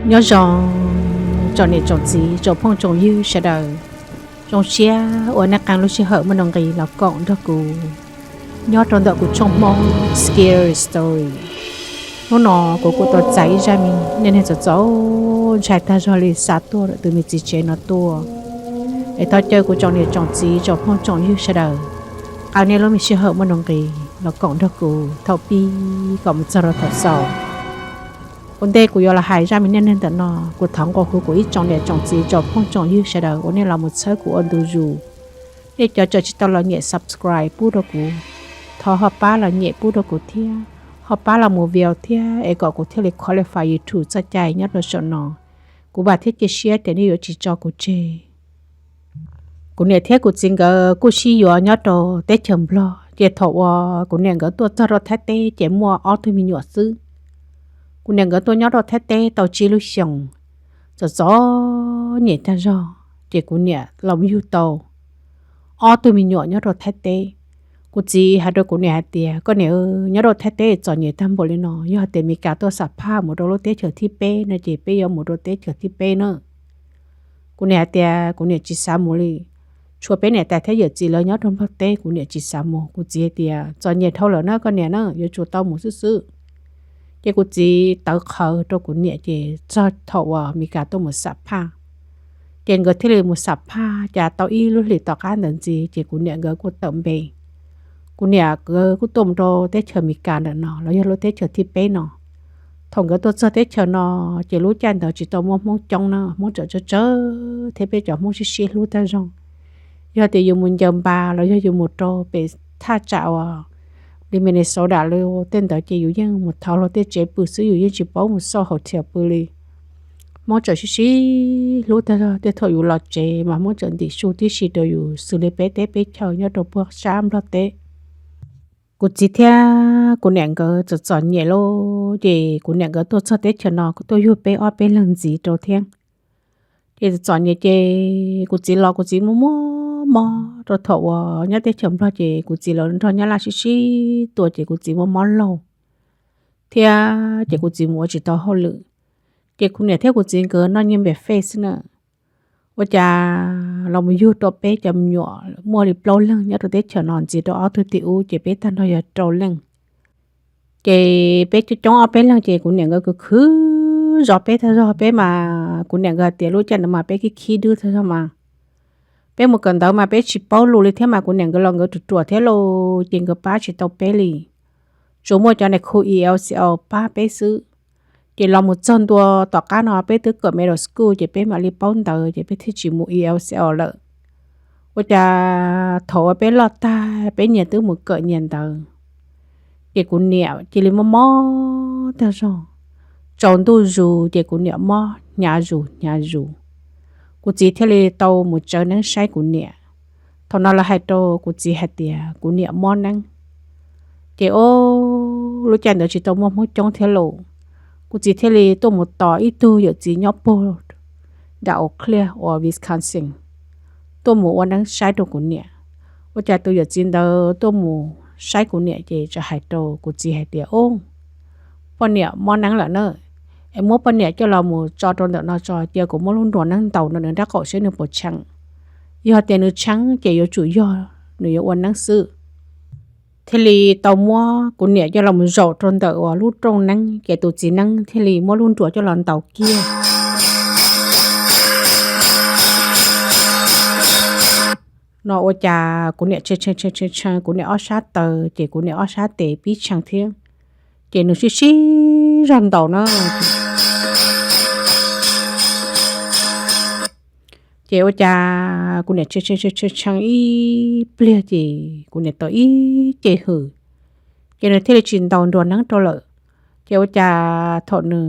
Nyob zoo tsoom niam tsoom txiv tsoom phooj tsoom ywg sawv daws. Zoo siab uas nej qee lub sij hawm muaj nuj nqis los koom nrog kuv nyob rau ntawm kuv tshooj Hmoob Scary Story. Hnub no kuv kuj tau txais ib zaj me neej neeg txom txom ntshai tag zog li xa tuaj ntawm tus me txiv tsev no tuaj. Es thov caw kuv tsoom niam tsoom txiv tsoom phooj tsoom ywg sawv daws, qee nej lub me sij hawm muaj nuj nqis los koom nrog kuv thaum pib kom mus txog rau thaum xaus. Ua ntej kuv yuav los hais zaj me neej neeg ntawm no, kuv thov nqua hu kuv ib tsoom niam tsoom txiv tsoom phooj tsoom ywg sawv daws uas nej los mus txhawb kuv ua ntu zus. Nej cov tseem tsis tau los nyem subscribe pub rau kuv, thov ho pab los nyem pub rau kuv thiab, ho pab los mus view thiab es kom kuv thiaj li qualify YouTube txoj cai nyob rau saum no. Kuv vam thiab cia siab tias nej yuav tsis tso kuv tseg. Kuv niam thiab kuv txiv nkawd kuj sib yuav nyob rau teb chaws Nplog, ces thaum uas kuv niam nkawd tuaj txog rau Thaib teb ces muaj ob tug me nyuam xwb. Kuv niam nkawd tuaj nyob rau Thaib teb tau tsib lub xyoos, txom txom nyem tag zog, ces kuv niam los yug tau ob tug me nyuam nyob rau Thaib teb. Kuv txiv hais rau kuv niam hais tias, koj niam, nyob rau Thaib teb txom nyem tag npaum li no, yog hais tias Meskas tuaj xam phaj mus rau lub teb chaws thib peb no ces peb yuav mus rau teb chaws thib peb na. Kuv niam hais tias kuv niam tsis xav mus li, tshuav peb niam tais thiab yawm txiv lawv nyob rau Nplog teb, kuv niam tsis xav mus. Kuv txiv hais tias txom nyem dhau lawm na koj niam na, yuav tsum tau mus xwb xwb. Ces kuv txiv tawv qhawv rau kuv niam ces txog thaum uas Meskas tuaj mus xam phaj, ces nkawd thiaj li mus xam phaj, cas tau ib lub hlis tom qab ntawd ntxiv ces kuv niam nkawd kuj tawm npe. Kuv niam nkawd kuj tuaj mus rau teb chaws Amelikas ntawm no los yog lub teb chaws thib peb no. Thaum nkawd tuaj txog teb chaws no, ces lub caij ntawd tsis tau muaj Hmoob coob na, Hmoob tseem tsawg tsawg thiab peb cov Hmoob sib sib hlub tag zog. Yog tias yus mus ncaws npas los yog yus mus rau pem thaj tsam uas li Minnesota li tej ntawd ces yus yeej mus thov luag tej tsev pw xwb, yus yeej tsis paub mus xauj hotel pw li. Hmoob tseem sib sib hlub tag zog, tej thaum yus los tsev mas Hmoob tseem ntim su tib si rau yus xws li peb teb peb chaw nyob rau puag sab Nplog teb. Kuv txiv thiab kuv niam nkawd txom txom nyem lawm ces kuv niam nkawd tuaj txog teb chaws no kuj tuaj yug peb ob peb leeg ntxiv rau thiab. Ces txom txom nyem ces kuv txiv los kuv txiv muaj muaj mob rau thaum uas nyob teb chaws Nplog ces kuv txiv los nrog Nyab Laj sib sib tua ces kuv txiv muaj mob laug thiab ces kuv txiv mus ua tsis tau hauj lwm. Ces kuv niam thiab kuv txiv nkawd noj nyiaj npem fej xwb na. Ua cas los mus yug rau peb cov me nyuam muaj li plaub leeg nyob rau teb chaws no ntxiv rau ob tug tim ub ces peb tag nrho yog rau leej. Ces peb coob coob ob peb leeg ces kuv niam nkawd khwv khwv zov peb tag zog, peb mas kuv niam nkawd hais tias lub caij ntawd mas peb khib khib dub tag zog mas. Peb mus kawm ntawv mas peb tsis paub lus li thiab mas kuv niam nkawd los nkawd ruam ruam thiab lauj ces nkawd pab tsis tau peb li. Tsuas muaj cov niam khu E L C O pab peb xwb. Ces los mus txog ntua tom qab no peb twb kawm middle school ces peb mam li paub ntawv ces peb thiaj tsis mus E L C O lawm. Ua cas thaum uas peb loj tag peb nyias twb mus kawm nyias ntawv, ces kuv niam cia li mob mob tag zog. Tsaus ntuj zus ces kuv niam mob hnyav zus hnyav zus. Kuv txiv thiaj li tau mus tsawv neeb saib kuv niam. Thaum no lawv hais rau kuv txiv hais tias kuv niam mob neeb. Ces o, lub caij ntawd tsis tau muaj Hmoob coob thiab lauj. Kuv txiv thiaj li tuaj mus tos ib tug yawm txiv nyob puag nram Eau Claire uas Wisconsin tuaj mus ua neeb saib rau kuv niam. Ua cas tus yawm txiv ntawd tuaj mus saib kuv niam ces txawm hais rau kuv txiv hais tias, o, poj niam mob neeb lawm na, es muab poj niam coj los mus tso rau ntawm no tso, cia kuv muab lub nruas neeb ntaus nws nrab qaum saib nws puas tshee. Yog tias nws tshee ces yuav tsum yog nws yuav ua neeb xwb. Thiaj li tau muab kuv niam coj los mus zaum rau ntawm uas lub rooj neeb ces tus txiv neeb thiaj li muab lub nruas coj los ntaus kiag. No ua cas kuv niam tshee tshee tshee tshee, kuv niam ob sab taw ces kuv niam ob sab tes pib tshee thiab. Ces nws sib sib zog ntaus na. Ces ua cas kuv niam tshee tshee tshee tshee ib pliag ces kuv niam tau ib ce hws, ces nws thiaj li tsis ntaus nruas neeb rau lawm. Ces ua cas thaum nws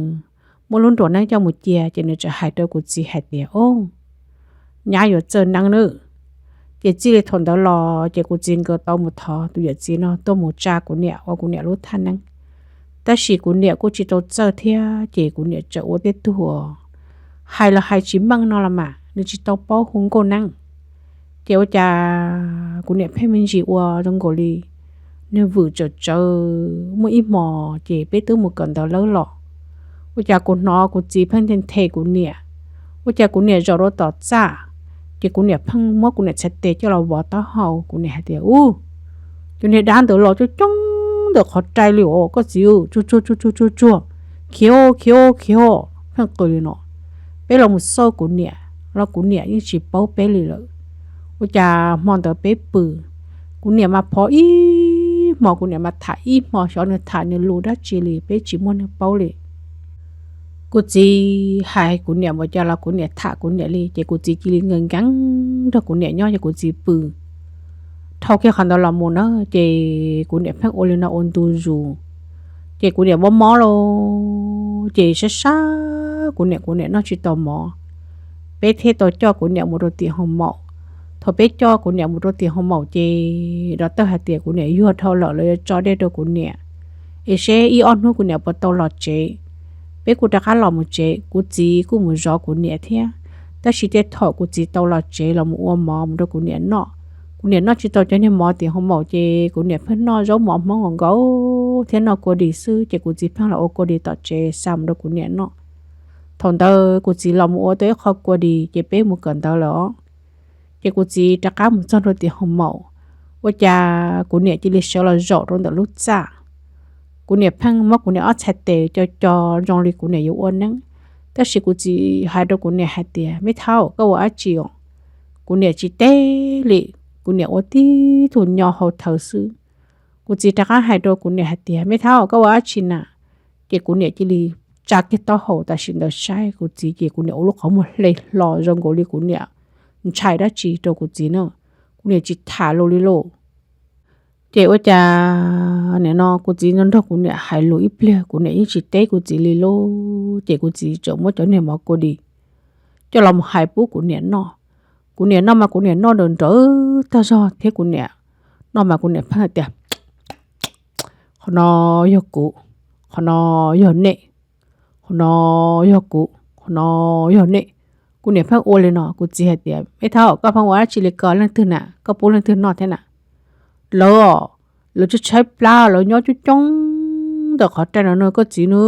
muab lub nruas neeb coj mus cia ces nws txawm hais rau kuv txiv hais tias, o, nyab yuav txawj neeb nawb. Ces txij li thaum ntawd los ces kuv txiv nkawd tau mus thov tus yawm txiv no tuaj mus tsa kuv niam ua kuv niam lub thaj neeb. Tab sis kuv niam kuj tsis tau txawj thiab ces kuv niam txawm ua tej tug uas hais los hais tsis meej no los mas nws tsis tau paub hu nkauj neeb. Ces ua cas kuv niam pheej me ntsis ua zoo nkaus li nws vwm tsawm tsawv. Muaj ib hmos ces peb twb mus kawm ntawv lawm los Ua cas kuv hnov kuv txiv pheej nthe nthe kuv niam. Ua cas kuv niam zaum rau tom txaj, ces kuv niam pheej muab kuv niam txhais tes coj los vov taub hau. Kuv niam hais tias, Ub, cov niag dab ntawd los coob coob ntawm qhov rai li os koj txiv, tsuag tsuag tsuag tsuag tsuag, khiav khiav khiav, pheej qw li no. Peb los mus xauj kuv niam los kuv niam yeej tsis paub peb li lawm. Ua cas hmo ntawd peb pw, kuv niam mas phov ib hmo, kuv niam mas tham ib hmo, xyov nws tham nws lus dab tsi li peb tsis muaj neeg paub li. Kuv txiv hais kuv niam mus cas los kuv niam tham kuv niam li, ces kuv txiv cia li nkees nkees nrog kuv niam nyob ces kuv txiv pw. Dhau kiag qhov ntawd los mus na, ces kuv niam pheej ua li no ua ntu zus, ces kuv niam mob mob lauj, ces sab sab kuv niam, kuv niam noj tsis tau mov. Peb thiaj tau coj kuv niam mus rau tim hoo maum. Thaum peb coj kuv niam mus rau tim hoo maum ces doctor hais tias kuv niam yuag dhau lawm, lawv yuav tso dej rau kuv niam es seb ib ob hnub kuv niam puas tau los tsev. Peb kuj rov qab los mus tsev, kuv txiv kuj mus zov kuv niam thiab. Tab sis tej thaum kuv txiv tau los tsev los mus ua mov mus rau kuv niam noj, kuv niam noj tsis tau cov niag mov tim hoo maum ces kuv niam pheej noj zaub mov Hmoob nkaus nkaus thiab noj kua dis xwb, ces kuv txiv pheej los ua kua dis tom tsev xa mus rau kuv niam noj. Thaum ntawd kuv txiv los mus ua tau ib qho kua dis ces peb mus kawm ntawv lawm os. Ces kuv txiv rov qab mus txog rau tim hoo maum, ua cas kuv niam cia li sawv los zaum rau ntawm lub txaj. Kuv niam pheej muab kuv niam ob txhais tes co co zoo li kuv niam yuav ua neeb, tab sis kuv txiv hais rau kuv niam hais tias, Me thaub, koj ua dab tsi os? Kuv niam tsis teb li, kuv niam ua tib tug nyo hau thawv xwb. Kuv txiv rov qab hais rau kuv niam hais tias, Me thaub, koj ua dab tsi na? Ces kuv niam cia li tsa kiag taub hau tam sim ntawd saib kuv txiv, ces kuv niam ua lub qhov muag hle hlo zoo nkaus li kuv niam ntshai dab tsi rau kuv txiv na. Kuv niam tsis tham lus li lauj. Ces ua cas nim no kuv txiv nrog kuv niam hais lus ib pliag, kuv niam yeej tsis teb kuv txiv li lauj. Ces kuv txiv txawm muab cov niag mov kua dis coj los mus hais pub kuv niam noj. Kuv niam noj mas kuv niam noj nrawm nrawm tag zog thiab kuv niam noj mas kuv niam pheej hais tias, Qhov no yog kuv, qhov no yog nej, qhov no yog kuv, qhov no yog nej. Kuv niam pheej ua li no, kuv txiv hais tias, Me thaub, koj pheej ua dab tsi li ko, leej twg na, koj pub leej twg noj thiab na? Lawv, lawv tshaib tshaib plab, lawv nyob coob coob ntawm qhov rai no no koj txiv na,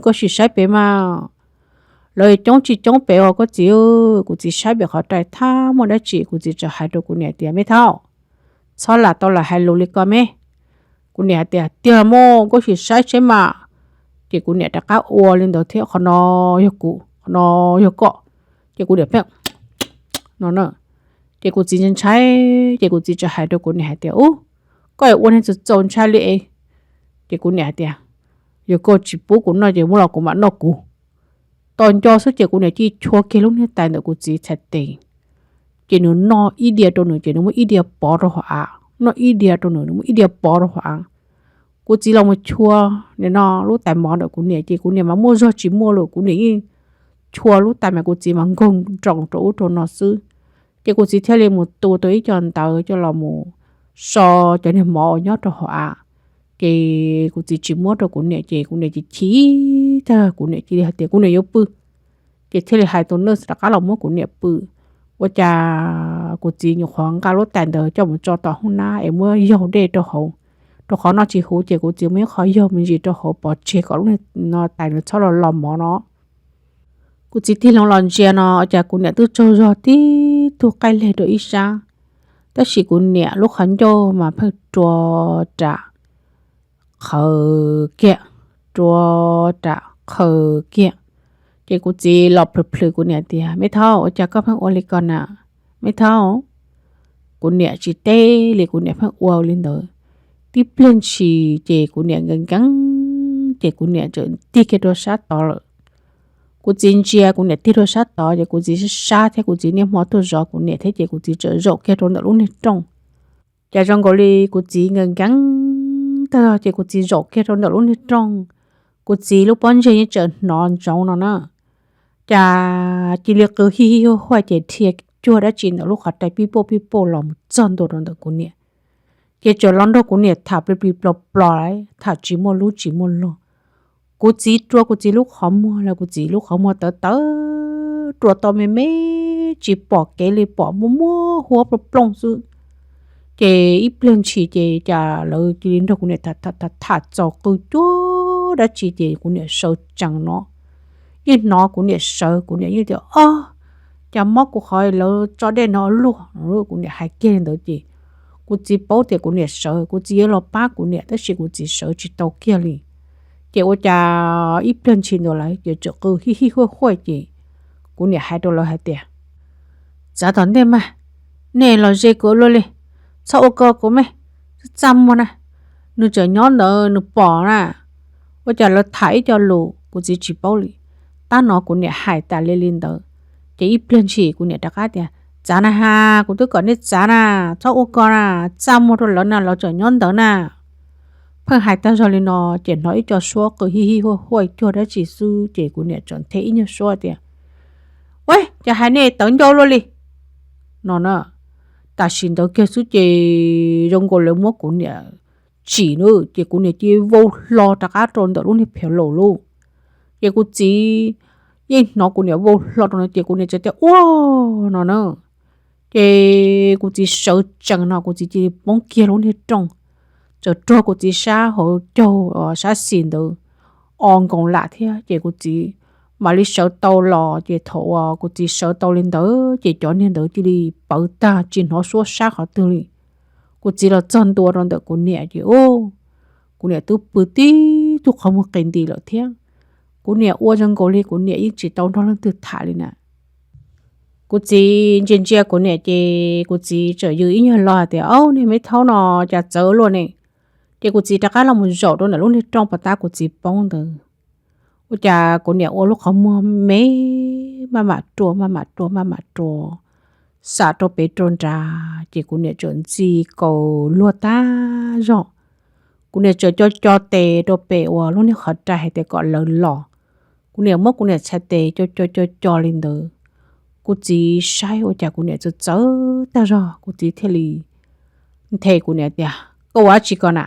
koj sim saib pem mas. Lawv coob tsis coob pem os koj txiv. Kuv txiv saib pem qhov rai thab muaj dab tsi, kuv txiv txawm hais rau kuv niam tias, Me thaub, txhob lam tau lam hais lus li ko me. Kuv niam hais tias, Tiag muj, koj sim saib saib mas. Ces kuv niam rov qab ua li ntawd thiab, Qhov no yog kuv, qhov no yog koj. Ces kuv niam pheej no na. Ces kuv txiv ntshai ntshai, ces kuv txiv txawm hais rau kuv niam hais tias, Ub, koj ua neeg txaus txaus ntshai li es. Ces kuv niam hais tias, Yog koj tsis pub kuv noj ces muab los kuv mam noj kuv. Tos nco xwb ces kuv niam cia li chua kiag lub niag tais ntawm kuv txiv txhais tes, ces nws noj ib diav rau nws ces nws muab ib diav pov rau hauv av, noj ib diav rau nws, nws muab ib diav pov rau hauv av. Kuv txiv los mus chua nim no lub tais mov ntawm kuv niam ces kuv niam mas muaj zog tsis muaj lus, kuv niam yeej chua lub tais mas kuv txiv mas nkaug nroos rau ub rau no xwb. Ces kuv txiv thiaj li mus tu tau ib co ntawv coj los mus so cov niag mov uas nyob rau hauv av. Ces kuv txiv tsis muab rau kuv niam ces kuv niam chim chim tag, kuv niam cia li hais tias kuv niam yuav pw. Ces thiaj li hais tus nurse rov qab los muab kuv niam pw. Ua cas kuv txiv nyuam qhuav nqa lub tais ntawd coj mus tso tom hoob nab es muab yaug dej rau hauv, rau qhov noj tsis huv ces kuv txiv muab ib qho yaug me ntsis rau hauv pov tseg kom lub niag tais nws txhob los los mov no. Kuv txiv tig hlo los ntsia no cas kuv niam twb tsaug zog tib tug qaij leg rau ib sab, tab sis kuv niam lub qhov ncauj mas pheej rua ram qhaws kiag, rua ram qhaws kiag. Ces kuv txiv los plhws plhws kuv niam tias, Me thaub, ua cas koj pheej ua li ko na, me thaub? Kuv niam tsis teb li, kuv niam pheej ua li ntawd. Tib pliag ntshis ces kuv niam nkees nkees, ces kuv niam txawm tig kiag rau sab tod lawm. Kuv txiv ntsia kuv niam tig rau sab tod ces kuv txiv sab sab thiab kuv txiv niaj hmo tuaj zov kuv niam thiab ces kuv txiv txawm zaum kiag rau ntawm lub niag rooj. Cas zoo nkaus li kuv txiv nkees nkees tag ces kuv txiv zaum kiag rau ntawm lub niag rooj, kuv txiv lub pob ntseg yeej tseem hnov ntsoov no na. Cas cia li qw hij hij huaj huaj ces dhia cuag dab tsi ntawm lub qhov rai pib pauj pib pauj los mus txog ntua rau ntawm kuv niam. Ces txawm los nrog kuv niam tham plig plig plos plos, tham tsis muaj lub tsis muaj log. Kuv txiv rua kuv txiv lub qhov muag los kuv txiv lub qhov muag tawv tawv, rua tau me me, tsis pom kev li, pom muaj muaj huab plooj plooj xwb. Ces ib pliag ntshis ces cas lawv cia li nrog kuv niam tham tham txaus qw cuag dab tsi ces kuv niam sawv tsees no. Yeej hnov kuv niam sawv, kuv niam yeej tias, Ob, cas mob kuv qhov lawv tso dej no luaj. Kuv niam hais kiag li ntawd ces kuv txiv paub tias kuv niam sawv, kuv txiv yuav los pab kuv niam tab sis kuv txiv sawv tsis tau kiag li. Ces ua cas ib pliag ntshis ntawd lawm ces txawm qw hij hij huaj huaj ces kuv niam hais rau lawv hais tias, Txav tom ntej mas, nej los ze kuv ua luaj li, txhob ua ko kuv me, txaj muag na, nws tseem nyob ntawd nws pom na. Ua cas lawv tham ib co lus kuv txiv tsis paub li. Tab no kuv niam hais tas li li ntawd ces ib pliag ntshis kuv niam rov qab tias, Txav na has, kuv twb kom nej txav na, txhob ua ko na, txaj muag rau lawv na, lawv tseem nyob ntawd na. Pheej hais tag zog li no ces hnov ib co suab qw hij hij huaj huaj cuag dab tsi xwb ces kuv niam txawm nthe ib nyuag suab tias, Ua, cas hais nej tawv ncauj luaj li no na. Tam sim ntawd kiag xwb ces zoo nkaus lawv muab kuv niam tsim na ces kuv niam cia li vau hlo rov qab rau ntawm lub niag phev laus lauj. Ces kuv txiv yeej hnov kuv niam vau hlo rau no ces kuv niam txawm tias, Ua no na. Ces kuv txiv sawv tsees no kuv txiv cia li poob kiag lub niag rooj, txawm rog kuv txiv sab hauv caug sab xis ntawd o nkoos lam thiab ces kuv txiv mam li sawv tau los ces thaum uas kuv txiv sawv tau li ntawd ces cov niag ntawd cia li pawv tag tsis hnov suab sab qhov twg li. Kuv txiv los txog ntua rau ntawm kuv niam ces kuv niam twb pw tib tug qhov muag qis nti lawm thiab. Kuv niam ua zoo nkaus li kuv niam yeej tsis tau nrog leej twg tham li na. Kuv txiv ntsia ntsia kuv niam ces kuv txiv txawm yws ib nyuag lo hais tias, Au, niag me thaub no cas txawv luaj ne. Ces kuv txiv rov qab los mus zaum rau ntawm lub niag rooj pas tab kuv txiv poob ntawd. Ua cas kuv niam ua lub qhov muag me, maj mam rua maj mam rua maj mam rua, xam rau pem rau nrad ces kuv niam txawm ntxi kaus luag tag zog. Kuv niam txawm co co tes rau pem uas lub niag qhov rai hais tias kom lawv los. Kuv niam muab kuv niam txhais tes co co co co li ntawd. Kuv txiv saib ua cas kuv niam txawv txawv tag zog, kuv txiv thiaj li nthe kuv niam tias, Koj ua dab tsi ko na?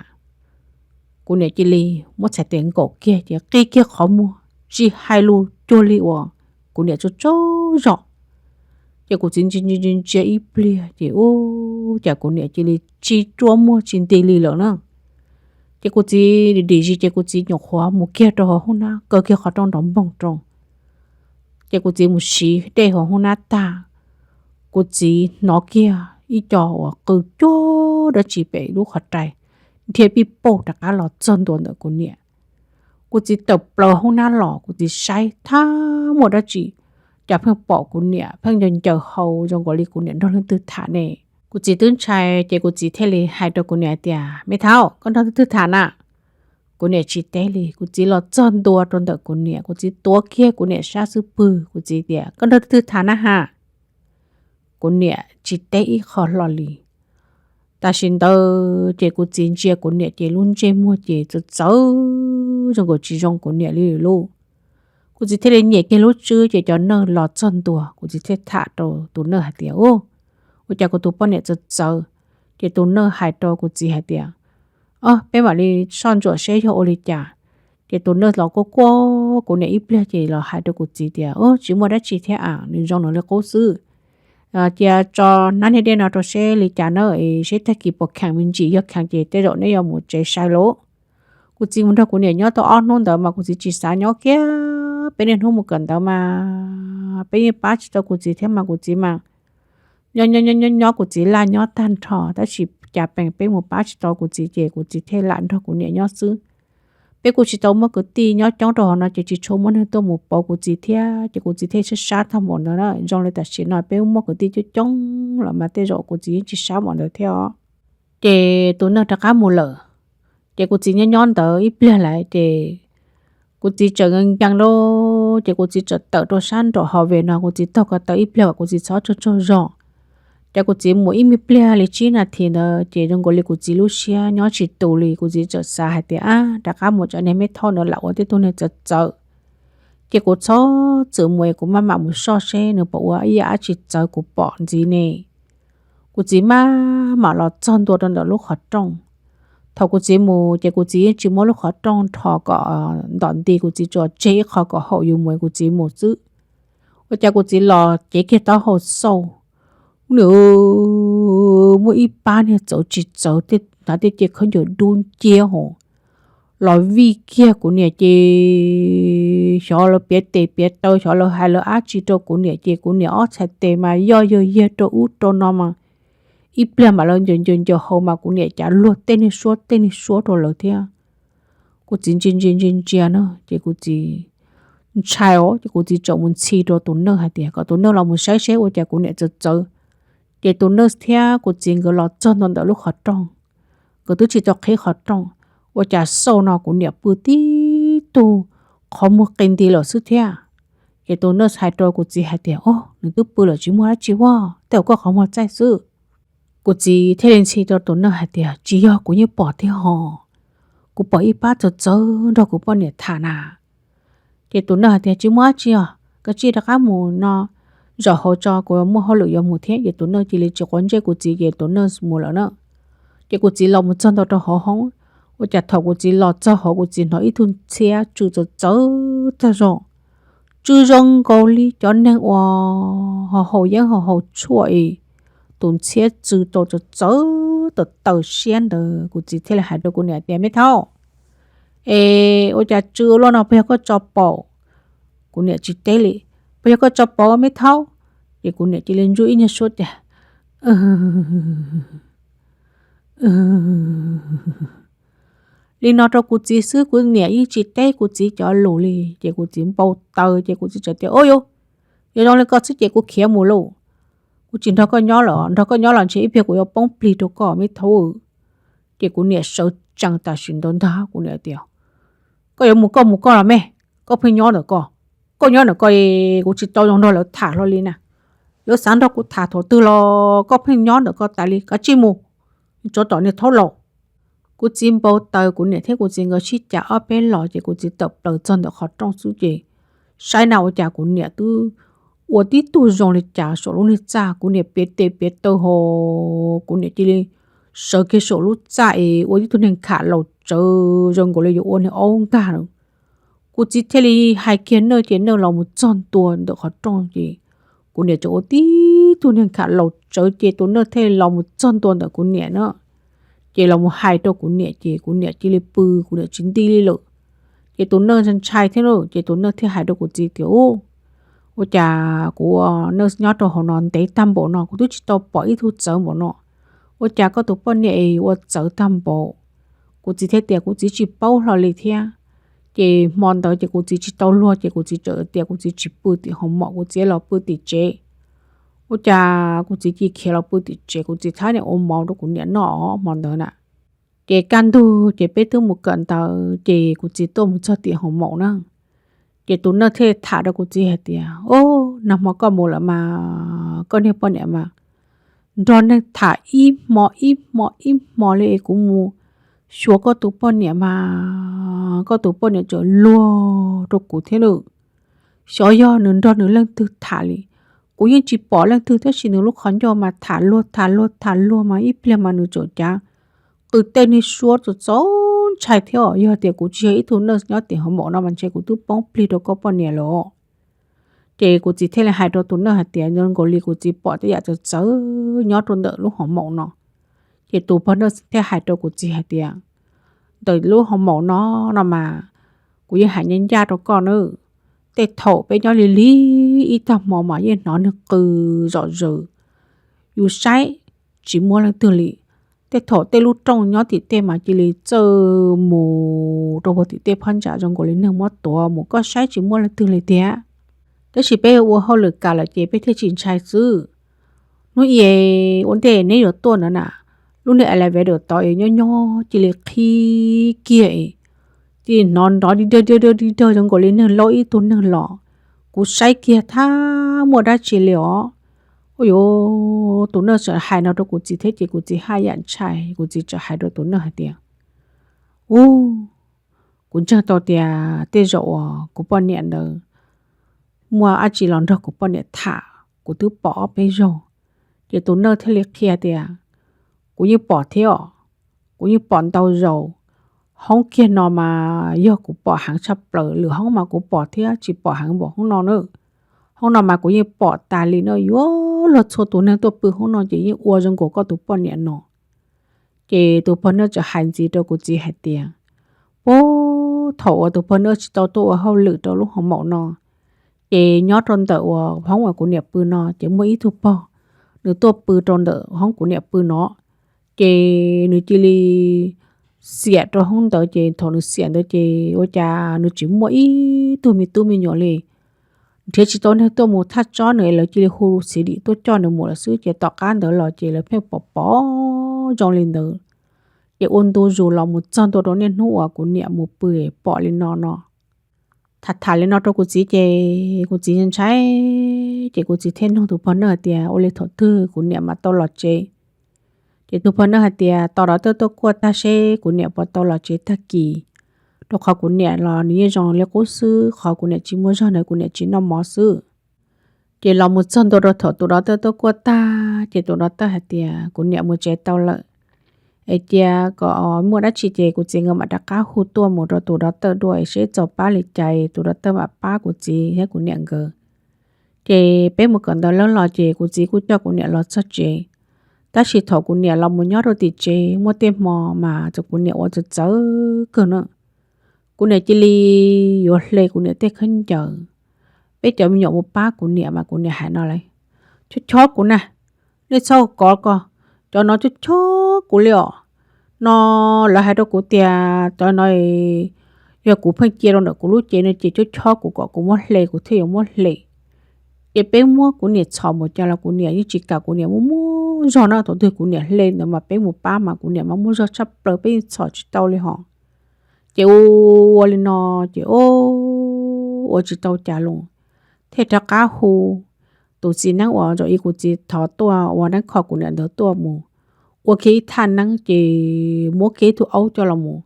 Kuv niam cia li muab txhais tes nkaum kiag ces qi kiag qhov muag tsis hais lus cuag li uas kuv niam tsaug tsaug zog. Ces kuv txiv ntsia ntsia ntsia ib pliag ces ua cas kuv niam cia li tsis rua muag tsis nti li lawm na. Ces kuv txiv dim dim zis ces kuv txiv nyuam qhuav mus kiag rau hauv hoob nab kaw kiag qhov rooj nrov npoog rau. Ces kuv txiv mus siv dej hauv hoob nab tag, kuv txiv hnov kiag ib co uas qw cuag dab tsi pem lub qhov rai, dhia pij pauj rov qab los txog ntua ntawm kuv niam. Kuv txiv tawm plaws hoob nab los, kuv txiv saib thab muaj dab tsi, cas pheej pom kuv niam pheej ncaws ncaws hau zoo nkaus li kuv niam nrog leej twg tham ne. Kuv txiv twb ntshai ces kuv txiv thiaj li hais rau kuv niam tias, Me thaub, koj nrog leej twg tham na? Kuv niam tsis teb li. Kuv txiv los txog ntua rau ntawm kuv niam, kuv txiv tuav kiag kuv niam sab xub pwg, kuv txiv tias, Koj nrog leej twg tham na has? Kuv niam tsis teb ib qho hlo li. Tam sim ntawd ces kuv txiv ntsia kuv niam ces lub ntsej muag ces txawv txawv zoo nkaus tsis zoo kuv niam li lauj. Kuv txiv thiaj li nyem kiag lub tswb ces cov nyiaj los txog ntua, kuv txiv thiaj tham rau tus nyiaj hais tias, Ua cas kuv tus poj niam txawv txawv? Ces tus nyiaj hais rau kuv txiv hais tias, Ob, peb mam li soj ntsuam seb yog ua li cas. Ces tus nyiaj los kuaj kuaj kuv niam ib pliag ces los hais rau kuv txiv tias, Ub, tsis muaj dab tsi thiab a, nws zoo nws li qub xwb. Cia tso nab niag dej no rau seb li cas na, seb tag kis puas kheev me ntsis, yog kheev ces tej zaum neb yuav mus tsev sai lauj. Kuv txiv mus nrog kuv niam nyob tau ob hnub ntawd mas kuv txiv tsis xav nyob kiag. Peb niaj hnub mus kawm ntawv mas peb yeej pab tsis tau kuv txiv thiab mas kuv txiv mas nyob nyob nyob nyob kuv txiv laj nyob tag nrho, tab sis cas peem peb mus pab tsis tau kuv txiv ces kuv txiv thiaj lam nrog kuv niam nyob xwb. Peb kuj tsis tau muaj kwv tij nyob coob rau hauv no ces tsis tshua muaj neeg tuaj mus pauv kuv txiv thiab, ces kuv txiv thiaj sab sab tag npaum ntawd na. Zoo li tam sim no peb muaj kwv tij coob coob los mas tej zaum kuv txiv yeej tsis sab npaum ntawd thiab os. Ces tus nyiaj rov qab mus lawm, ces kuv txiv nyob nyob ntawd ib pliag lawm ces kuv txiv txawm nkees nkees lauj, ces kuv txiv txawm tawm rau sab nraum hauv ves no, kuv txiv taug ko taw ib pliag kom kuv txiv txhob tsaug tsaug zog. Ces kuv txiv mus ib me pliag li tsib nas this ntawd ces zoo nkaus li kuv txiv lub siab nyob tsis tus li, kuv txiv txawm xav hais tias, Ab, rov qab mus tso niag me thaub ntawd lam ua tej tug niag txawv txawv. Ces kuv txhob txwm mus es kuv maj mam mus soj seb nws puas ua ib yam dab tsi txawv kuv pom ntxiv ne. Kuv txiv maj mam los txog ntua rau ntawm lub qhov rooj. Thaum kuv txiv mus ces kuv txiv yeej tsis muab lub qhov rooj rho kom ntom nti, kuv txiv tsuas tseg ib qho kom haum yus mus es kuv txiv mus xwb. Ua cas kuv txiv los cev kiag taub hau xauj, nws muaj ib pab niag txawv tsis txawv, hnav tej ce khaub ncaws dub nciab hos, los vij kiag kuv niam ces xyov lawv piav tes piav taw, xyov lawv hais lawv dab tsi rau kuv niam ces kuv niam ob txhais tes mas yoj yawg yiag rau ub rau no mas ib pliag mas lawv ncaws ncaws ncaws hauv mas kuv niam cav luag tej niag suab tej niag suab rau lawv thiab. Kuv txiv ntsia ntsia ntsia ntsia na ces kuv txiv ntshai os ces kuv txiv txawm mus ntxhi rau tus nurse hais tias kom tus nurse los mus saib seb ua cas kuv niam txawv txawv. Ces tus nurse thiab kuv txiv nkawd los txog ntua ntawm lub qhov rooj, nkawd twb tsis tau qhib qhov rooj, ua cas xauj no kuv niam pw tib tug qhov muag qi nti lawm xwb thiab. Ces tus nurse hais rau kuv txiv hais tias, O, nws twb pw lawm tsis muaj dab tsi ua, tej zaum koj qhov muag txaij xwb. Kuv txiv thiaj li ntxhi rau tus nurse hais tias, Tsis yog, kuv yeej pom thiab hos, kuv pom ib pab txawv txawv nrog kuv poj niam tham na. Ces tus nurse hais tias, Tsis muaj dab tsi os, koj cia li rov qab mus no, zaum hauv tso, kuv muaj hauj lwm yuav mus thiab. Ces tus nurse cia li tsis quav ntsej kuv txiv ces tus nurse mus lawm na. Ces kuv txiv los mus txog ntua rau hauv hoob, ua cas thaum kuv txiv los txog hauv kuv txiv hnov ib tug ntxhiab tsw txawv txawv tag zog, tsw zoo nkaus li cov neeg uas ho haus yeeb ho haus tshuaj es tus ntxhiab tsw tau txawv txawv tawm taws siab ntawd. Kuv txiv thiaj li hais rau kuv niam tias, Me thaub, es ua cas tsw ua luaj no, puas yog koj tso paum? Kuv niam tsis teb li, Puas yog koj tso paum me thaub? Ces kuv niam cia li ntsuj ib nyuag suab tias, Li no rau kuv txiv xwb, kuv niam yeej tsis teb kuv txiv cov lus li. Ces kuv txiv npau taws ces kuv txiv txawm tias, Ub, yuav zoo li ko xwb ces kuv khiav mus lauj. Kuv tsis nrog koj nyob lawm, nrog koj nyob los ntshe ib pliag kuv yuav poob plig rau koj me thaub. Ces kuv niam sawv tsees tam sim ntawd ntag, kuv niam tias, Koj yuav mus koj mus koj los me, koj pheej nyob ntawm ko, koj nyob ntawm ko, kuv tsis tau zoo nrog lawv tham hlo li na. Lawv xav nrog kuv tham thaum twg los koj pheej nyob ntawm ko tas li, kav tsij mus, tsov tom niag thaub laus. Kuv txiv npau taws, kuv niam thiab kuv txiv nkawd sib cav ob peb los ces kuv txiv tawm plaws txog ntawm qhov rooj xwb ces saib na ua cas kuv niam twb ua tib tug zoo li cas saum lub niag txaj. Kuv niam piav tes piav taw ho, kuv niam cia li sawv kiag saum lub txaj es ua tib tug neeg kham laus tsawv zoo nkaus li yuav ua niag aub nkag na. Kuv txiv thiaj li hais kiag nurse ces nurse los mus txog ntua ntawm qhov rooj ces kuv niam tseem ua tib tug neeg kham laus tsawv ces tus nurse thiaj li los mus txog ntua ntawm kuv niam na. Ces los mus hais rau kuv niam ces kuv niam cia li pw, kuv niam tsis nti li lawm. Ces tus nurse ntshai thiab lauj, ces tus nurse thiaj hais rau kuv txiv tias, Ub, ua cas kuv ua nurse nyob rau hauv no ntev tag npaum no kuv twb tsis tau pom ib tug txawv npaum no. Ua cas koj tus poj niam es ua txawv tag npaum? Kuv txiv thiaj tias kuv txiv tsis paub hlo li thiab. Ces hmo ntawd ces kuv txiv tsis tau luag ces kuv txiv txawm tias kuv txiv tsis pw tim hoo maum, kuv txiv los pw tim tsev. Ua cas kuv txiv cia li khiav los pw tim tsev, kuv txiv thab niam ua mov rau kuv niam noj hmo ntawd na. Ces kaj ntug ces peb twb mus kawm ntawv ces kuv txiv tuaj mus txog tim hoo maum na. Ces tus nurse thiaj tham rau kuv txiv hais tias, Ub, nag hmo koj mus lawm mas koj niag poj niam mas nrog neeg tham ib hmo ib hmo ib hmo li es kuv mus xyuas koj tus poj niam mas koj tus poj niam tseem luag rau kuv thiab lauj. Xyov yog nws nrog nws leej twg tham li, kuv yeej tsis pom leej twg tab sis nws lub qhov ncauj mas tham luag tham luag tham luag mas ib pliag mas nws tseem cav qw tej niag suab txaus txaus ntshai thiab os. Yog tias kuv tsis yog ib tug nurse nyob tim hoo maum no mas ntshe kuv twb poob plig rau koj poj niam lawm. Ces kuv txiv thiaj li hais rau tus nurse hais tias zoo nkaus li kuv txiv pom tej yam txawv txawv nyob rau ntawm lub hoo maum no. Ces tus pog nurse thiaj hais rau kuv txiv hais tias, Ntawm lub hoo maum no no mas kuv yeej hais ncaj ncaj rau koj na, tej thaum peb nyob li li ib tag hmo mas yeej hnov neeg qw zom zaws, yus saib tsis muaj leej twg li. Tej thaum tej lub rooj nyob tim tej mas cia li txawj mus rau puag tim tej phab ntsa zoo nkaus li neeg muab tuav mus, koj saib tsis muaj leej twg li tiag. Tab sis peb ua hauj lwm kam lawm ces peb thiaj tsis ntshai xwb. Hnub i ua ntej neb yuav tuaj ntawd na, lub niag elevator tod es nyob nyob cia li qhib kiag es cia li hnov nrov dig dawg dig dawg dig dawg zoo nkaus li neeg laub ib tug neeg los. Kuv saib kiag thab muaj dab tsi li os. Ua yuav tus nurse txawm hais no rau kuv txiv thiab ces kuv txiv haj yam ntshai, kuv txiv txawm hais rau tus nurse hais tias, Ub, kuv ntseeg tau tias tej zaum uas kuv poj niam ntawd muaj dab tsi los nrog kuv poj niam tham, kuv twb pom ob peb zaug. Ces tus nurse thiaj li qhia tias, Kuv yeej pom thiab os, kuv yeej pom ntau zaus. Hoob kiag no mas yog kuv pom heev tshaj plaws, lwm hoob mas kuv pom thiab tsis pom heev npaum hoob no na. Hoob no mas kuv yeej pom tas li no, yuav luag txhua tus neeg tuaj pw hoob no ces yeej ua zoo nkaus koj tus poj niam no. Ces tus pog nurse txawm hais ntxiv rau kuv txiv hais tias, Puag thaum uas tus pog neej tsis tau tuaj ua hauj lwm rau lub hoo maum no, ces nyob rau ntawm uas hoob uas kuv niam pw no ces muaj ib tug pog, nws tuaj pw rau ntawm hoob kuv niam pw no. Ces nws cia li xiam rau hoob ntawd, ces thaum nws xiam ntawd ces ua cas nws tsis muaj ib tug me tub me nyuam li. Nrhiav tsis tau neeg tuaj mus thaj tsob nws, lawv cia li hu xis dim tuaj coj nws mus lawm xwb. Ces tom qab ntawd los ces lawv pheej pom pom zoo li ntawd. Ces ua ntu zus los mus txog ntua rau niaj hnub uas kuv niam mus pw pom li no no. Tham tham li no rau kuv txiv ces kuv txiv ntshai, ces kuv txiv thiaj nug tus pog neej hais tias ua li thaum twg kuv niam mam tau los tsev. Ces tus pog neej hais tias tos dov tawj tuaj kuaj tag seb kuv niam puas tau los tsev tag kis, rau qhov kuv niam los nws yeej zoo li qub xwb, qhov kuv niam tsis muaj zog ntawd kuv niam tsis noj mov xwb. Ces los mus txog ntua rau thaum tus dov tawj tuaj kuaj tag ces tus dov tawj hais tias kuv niam mus tsev tau lawm, es cia kom muaj dab tsi ces kuv txiv nkawd mam rov qab hu tuaj mus rau tus dov tawj dua es seb txaus pab li cas tus dov tawj mam pab kuv txiv thiab kuv niam nkawd. Ces peb mus kawm ntawv lawm los ces kuv txiv kuj coj kuv niam los txog tsev. Tab sis thaum kuv niam los mus nyob rau tim tsev muaj tej hmo mas txawm kuv niam ua txawv txawv kawg na. Kuv niam cia li yuav hle kuv niam tej khaub ncaws. Peb cov me nyuam mus pab kuv niam mas kuv niam hais no lawm, chob chob kuv na, nej txhob kov ko, cov no chob chob kuv li os. No lawv hais rau kuv tias cov no yog kuv pheej cia rau ntawm kuv lub cev no ces chob chob kuv kom kuv muab hle kuv thiaj yuav muab hle. Ces peb muab kuv niam txhom mus cas los kuv niam yeej tsis kam, kuv niam muaj muaj zog na, thaum twg kuv niam hle ntawd mas peb mus pab mas kuv niam mas muaj zog tshaj plaws peb yeej txhom tsis tau li hos. Ces ua li no ces ua tsis tau cas los thiaj rov qab hu tus txiv neeb uas zaum ib kuv txiv thov tuaj ua neeb kho kuv niam ntawd tuaj mus ua kiag ib thaj neeb ces muab kiag ib tug aub coj los mus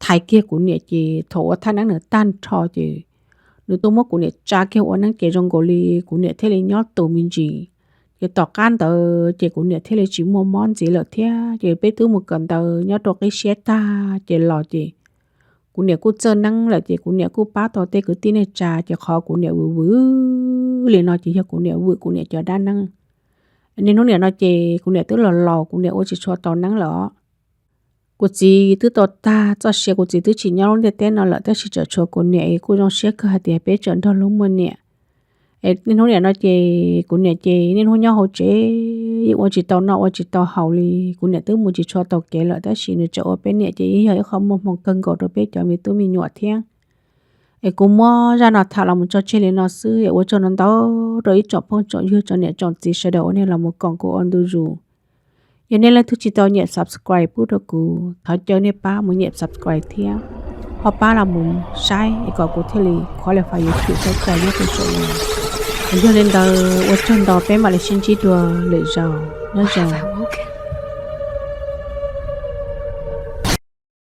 thaiv kiag kuv niam ces thaum ua thaj neeb nws tag nrho ces nws tuaj muab kuv niam tsa kiag ua neeb ces zoo nkaus li kuv niam thiaj li nyob tus me ntsis. Ces tom qab ntawd ces kuv niam thiaj li tsis muaj mob ntxiv lawm thiab. Ces peb twb mus kawm ntawv nyob rau qib siab tag ces los ces kuv niam kuj txawj neeb lawm ces kuv niam kuj pab tau tej kwv tij neej tsa ces qhov kuv niam vwm vwm li no ces yog kuv niam vwm kuv niam cov dab neeb. Niaj hnub niam no ces kuv niam twb los laus kuv niam ua tsis tshua tau neeb lawm os. Kuv txiv twb tau tag txoj sia, kuv txiv twb tsis nyob lub ntiaj teb no lawm tab sis tseem tshuav kuv niam es kuj zoo siab kawg hais tias peb tseem nrog lub muaj niam. Es niaj hnub niam no ces kuv niam ces niaj hnub nyob hauv tsev yeej ua tsis tau noj ua tsis tau haus li. Kuv niam twb mus tsis tshua tau kev lawm tab sis nws tseem ua peb niam ces yeej yog ib qho muaj hmoo kawg nkaus rau peb cov me tub me nyuam thiab. Es kuv muab zaj no tham los mus tso tseg li no xwb es ua tsaug ntau ntau rau ib tsoom phooj tsoom ywg tsoom niam tsoom txiv sawv daws uas nej los mus koom kuv ua ntu zus. Yog nej leej twg tsis tau nyem subscribe pub rau kuv thov caw nej pab mus nyem subscribe thiab ho pab los mus saib es kom kuv thiaj li qualify YouTube txhob txais nyob rau saum no. Es yog li ntawd ua tsaug ntau peb mam li sib ntsib dua lwm zaus, nyob zoo.